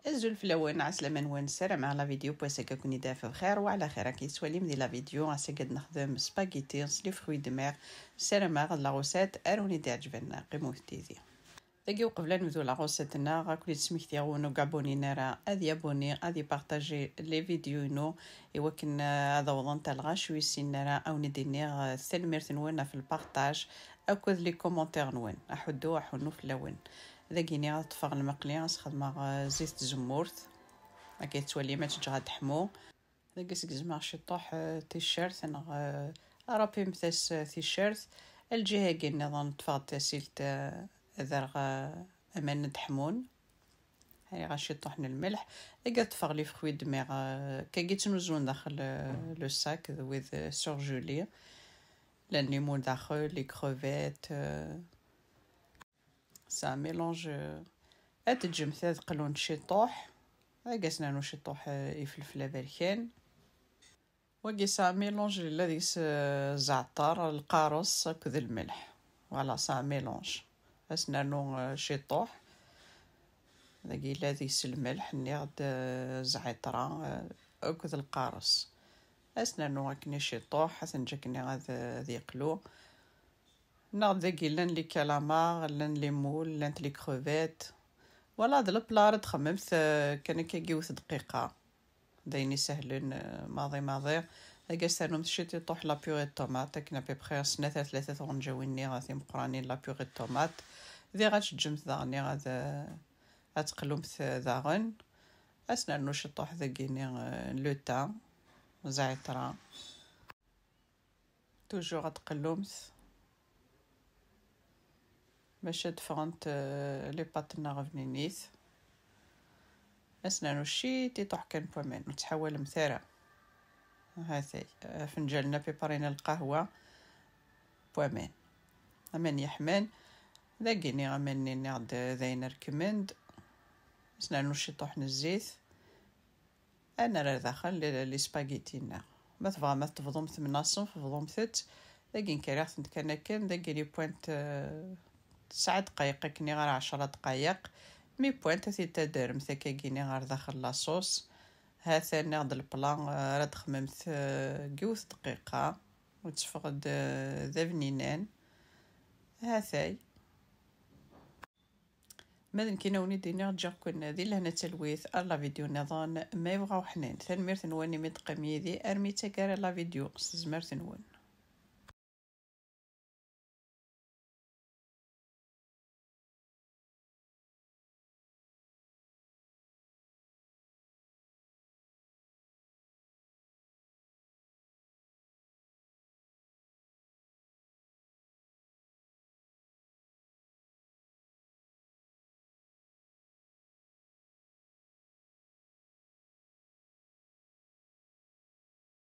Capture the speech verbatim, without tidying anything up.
Azul fell-awen, ɛeslama-nwen, ssarameɣ la vidéo n wass-agi ad ken-id-taf bxir wa ɛla xir. Akken tettwalim di la vidéo, ass-agi ad nexdem spaghetti s les fruits de mer. Ssarameɣ d la recette ara wen-id-iɛeǧben. Qqimet yid-i. Dagi, uqbel ad nebdu la recette-nneɣ, ad ken-id-smektiɣ win ur yabuni ara ad yabuni, ad ypartaji les vidéos-inu i wakken, eh, ad awḍent ar lɣaci ur yessinen ara. Ad wen-id-iniɣ, eh, tanemmirt-nwen ɣef lpartaj akked les commentaires-nwen. Aḥuddu, aḥunnu fell-awen. Dagi-ni ad ṭṭfeɣ lmeqli, ad s-xedmeɣ, eh, zzit tzemmurt. Akka i tettwalim, ad tt-ǧǧeɣ ad teḥmu. Dagi, ad s-gezmeɣ ciṭuḥ, eh, ticcert, neɣ, eh, arapimt-as, eh, ticcert. Lǧiha-agi nniḍen, ṭṭfeɣ-d tasilt, eh, ad rreɣ, eh, aman ad ḥmun. Rriɣ ciṭuḥ n lmelḥ. Dagi, ad ṭṭfeɣ les fruits de mer, eh, kagi ttnuzun daxel, eh, le sac, d wid, eh, surgelés. Llan les moules daxel, les crevettes, eh, C'est un mélange, euh, ad teǧǧemt ad qlunt ciṭuḥ, ad as-nernu ciṭuḥ, euh, ifelfel aberkan. Wagi c'est un mélange yella deg-s, euh, zɛeṭer, lqares akked lmelḥ. Voilà, c'est un mélange. Ad as-nernu, euh, ciṭuḥ. Dagi yella deg-s lmelḥ, nniɣ-d, euh, zɛiṭra, euh, akked lqares. Ad as-nernu akken i ciṭuḥ, ad t-neǧǧ akken ad, ad yeqlu. Neɣ dagi llan les calamars, llan les moules, llant les crevettes. Voilà, d le plat ara d-txemmemt, euh, kan akka yiwet dqiqa. D ayen isehlen, euh, maḍi maḍi. Ad as-ternumt ciṭuḥ la purée de tomate, akken à peu près snat ar tlata tɣenǧawin-nni timeqqranin la purée de tomate. Diɣ ad teǧǧemt daɣen ad, euh, ad teqlumt, euh, daɣen. Ad as-nernu ciṭuḥ dagi-ni, euh, le thym, zɛiṭra. Toujours ad tqellumt bac ad ffɣent, euh, les pâtes-nneɣ bninit. Ad as-nernu ciṭuḥ kan n waman, ur ttḥawalemt ara. Hatay, afenǧal-nni à peu près n lqahwa n waman. Aman yeḥman, dagi-ni aman-nni nniɣ-d d ayen rekmen-d. Ad as-nernu ciṭuḥ n zzit. Ad nerr ar daxel les, les spaghettis-nneɣ. Ma tebɣam ad tebḍumt mennaṣen, bḍumt-tt. Dagi nekk rriɣ-tent kan akken, dagi les pointes, euh, tesɛa dqayeq akken ɣer ɛecra dqayeq. Mi wwant ad t-id-tadremt akkagi-ni ɣer daxel la sauce. Ha-t-an nniɣ-d le plat, euh, ara d-txemmemt, euh, deg yiwet dqiqa. Ur teffeɣ-d, euh, d abninan. Ha-t-ay. Ma d nekkini ad wen-id-iniɣ, ǧǧiɣ-ken di lehna d talwit ar la vidéo nniḍen ma yebɣa uḥnin. Tanemmirt-nwen imi d-teqqim yid-i armi d taggara la vidéo s tezmert-nwen.